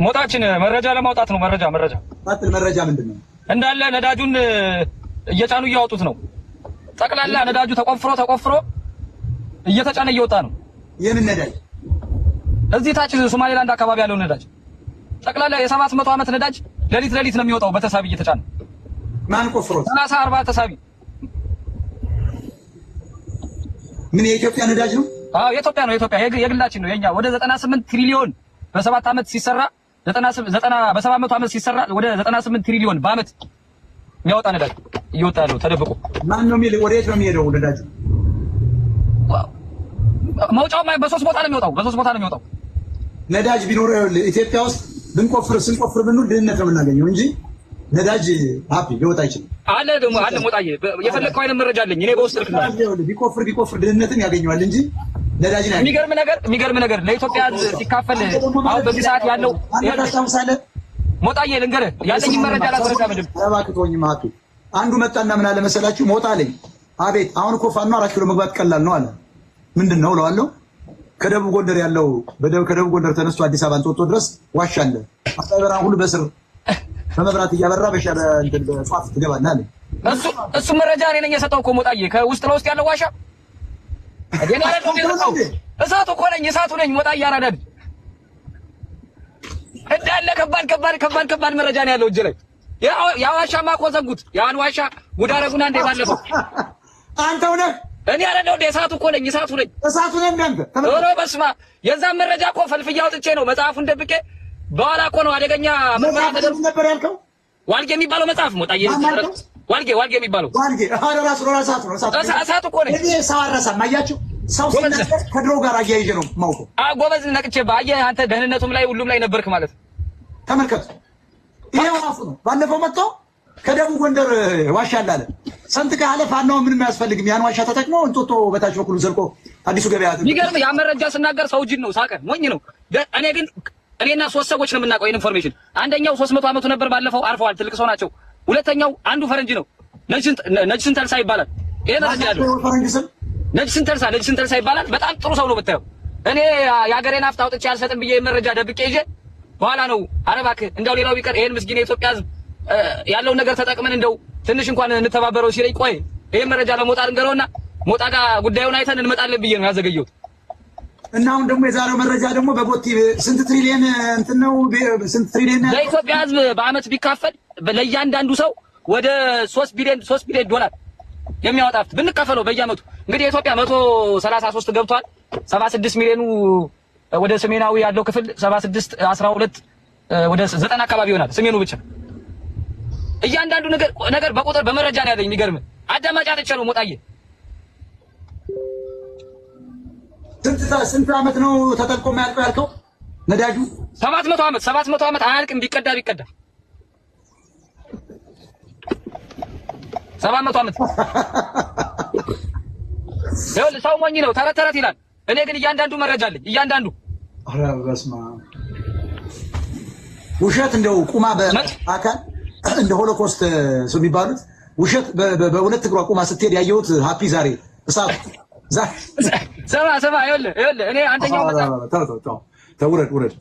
ሞጣችን መረጃ ለማውጣት ነው። መረጃ መረጃ ቀጥል። መረጃ ምንድን ነው? እንዳለ ነዳጁን እየጫኑ እያወጡት ነው። ጠቅላላ ነዳጁ ተቆፍሮ ተቆፍሮ እየተጫነ እየወጣ ነው። የምን ነዳጅ? እዚህ ታች ሶማሌላንድ አካባቢ ያለው ነዳጅ ጠቅላላ የ700 ዓመት ነዳጅ ሌሊት ሌሊት ነው የሚወጣው በተሳቢ እየተጫነ። ማን ቆፍሮት? 30 40 ተሳቢ። ምን የኢትዮጵያ ነዳጅ ነው? አዎ የኢትዮጵያ ነው። የኢትዮጵያ የግላችን ነው። የኛ ወደ 98 ትሪሊዮን በሰባት ዓመት ሲሰራ 90 በ700 ዓመት ሲሰራ ወደ 98 ትሪሊዮን በዓመት የሚያወጣ ነዳጅ እየወጣ ያለው ተደብቆ። ማን ነው የሚል? ወደ የት ነው የሚሄደው ነዳጁ? መውጫው በሶስት ቦታ ነው የሚወጣው። በሶስት ቦታ ነው የሚወጣው። ነዳጅ ቢኖር ኢትዮጵያ ውስጥ ብንቆፍር ስንቆፍር ብንውል ድህነት ነው የምናገኘው እንጂ ነዳጅ ሀፒ ሊወጣ አይችልም። አለ ደግሞ አለ ሞጣዬ፣ የፈለግከው አይነት መረጃ አለኝ እኔ በውስጥ ልክልሃለሁ። ቢቆፍር ቢቆፍር ድህነትን ያገኘዋል እንጂ ነዳጅን ያገኘዋል። የሚገርም ነገር ለኢትዮጵያ ሕዝብ ሲካፈል አሁን በዚህ ሰዓት ያለው አንተ ታስታውሳለህ? ሞጣዬ ልንገርህ ያለኝ መረጃ ላስረዳ ምንድን እባክህ ተወኝማ ሀፒ። አንዱ መጣና ምን አለ መሰላችሁ? ሞጣ አለኝ። አቤት። አሁን እኮ ፋኖ 4 ኪሎ መግባት ቀላል ነው አለ። ምንድን ነው እለዋለሁ። ከደቡብ ጎንደር ያለው ከደቡብ ጎንደር ተነስቶ አዲስ አበባ እንጦጦ ድረስ ዋሻ አለ። አባይ በረሃን ሁሉ በስር በመብራት እያበራ በሻ እንትን በጧፍ ትገባለህ አለ። እሱ መረጃ እኔ ነኝ የሰጠው እኮ ሞጣዬ። ከውስጥ ለውስጥ ያለው ዋሻ እኔ አይደለም የሰጠው፣ እሳቱ እኮ ነኝ፣ እሳቱ ነኝ ሞጣዬ። አራዳድ እንዳለ ከባድ ከባድ ከባድ ከባድ መረጃ ነው ያለው እጄ ላይ። ያ ዋሻማ እኮ ዘጉት። ያን ዋሻ ጉድ አደረጉና እንደ ባለፈው አንተው ነህ። እኔ አይደለሁ እንደ እሳቱ እኮ ነኝ፣ እሳቱ ነኝ። እሳቱ ነህ እንደ አንተ። ኧረ በስመ አብ። የዛን መረጃ እኮ ፈልፍዬ አውጥቼ ነው መጽሐፉን ደብቄ በኋላ እኮ ነው አደገኛ ምርመራ ተደርጎ ነበር ያልከው። ዋልጌ የሚባለው መጽሐፍ ሞጣዬ፣ ዋልጌ ዋልጌ የሚባለው ዋልጌ ኧረ ራሱ ነው እሳቱ ነው እሳቱ እሳቱ እኮ ነኝ። እኔ ሰው አልረሳም። አያችሁ ሰው ሲናገር ከድሮ ጋር አያይዤ ነው የማውቀው። አዎ ጎበዝ ነቅቼ አየህ፣ አንተ ደህንነቱም ላይ ሁሉም ላይ ነበርክ ማለት ነው። ተመልከቱ፣ ይሄው ራሱ ነው። ባለፈው መጥቶ ከደቡብ ጎንደር ዋሻ አለ አለ። ሰንጥቀህ አለ ፋናው ምንም አያስፈልግም። ያን ዋሻ ተጠቅሞ እንጦጦ በታች በኩል ዘልቆ አዲሱ ገበያ። የሚገርም ያ መረጃ ስናገር ሰው ጅን ነው ሳቀ፣ ሞኝ ነው። እኔ ግን እኔና ሶስት ሰዎች ነው የምናውቀው ይሄን information። አንደኛው 300 ዓመቱ ነበር ባለፈው አርፈዋል፣ ትልቅ ሰው ናቸው። ሁለተኛው አንዱ ፈረንጅ ነው፣ ነጅስን ተልሳ ይባላል። ይሄ መረጃ ያለው ፈረንጅ ስም ነጅስን ተልሳ፣ ነጅስን ተልሳ ይባላል። በጣም ጥሩ ሰው ነው ብታየው። እኔ የሀገሬን ሀብት አውጥቼ አልሰጥም ብዬ መረጃ ደብቄ ይዤ በኋላ ነው ኧረ እባክህ እንደው ሌላው ቢቀር ይሄን ምስኪን የኢትዮጵያ ሕዝብ ያለውን ነገር ተጠቅመን እንደው ትንሽ እንኳን እንተባበረው ሲለኝ ቆይ ይሄን መረጃ ለሞጣ ልንገረውና ሞጣ ጋር ጉዳዩን አይተን እንመጣለን ብዬ ነው ያዘገየሁት። እና አሁን ደግሞ የዛሬው መረጃ ደግሞ በቦቲ ስንት ትሪሊየን እንትን ነው? ስንት ትሪሊየን ለኢትዮጵያ ሕዝብ በአመት ቢካፈል ለእያንዳንዱ ሰው ወደ 3 ቢሊዮን 3 ቢሊዮን ዶላር የሚያወጣ ሀብት ብንካፈለው በየአመቱ እንግዲህ የኢትዮጵያ 133 ገብቷል። 76 ሚሊዮኑ ወደ ሰሜናዊ ያለው ክፍል 76 12 ወደ 90 አካባቢ ይሆናል ሰሜኑ ብቻ። እያንዳንዱ ነገር ነገር በቁጥር በመረጃ ነው ያለኝ። የሚገርም አዳማጭ አጥቼ ነው ሞጣዬ። ስንት ዓመት ነው ተጠልቆ የማያልቀው ያልከው ነዳጁ? 700 ዓመት 700 ዓመት አያልቅም። ቢቀዳ ቢቀዳ 700 ዓመት። ይኸውልህ ሰው ሞኝ ነው ተረት ተረት ይላል። እኔ ግን እያንዳንዱ መረጃ አለኝ። እያንዳንዱ ኧረ በስመ አብ። ውሸት እንደው ቁማ በአካል እንደ ሆሎኮስት ሰው የሚባሉት ውሸት በሁለት እግሯ ቁማ ስትሄድ ያየሁት ሀፒ ዛሬ እሳቱ ስማ ስማ፣ ይኸውልህ ይኸውልህ እኔ አንደኛው መጽሐፍ ተው ተው ተው፣ ውረድ ውረድ።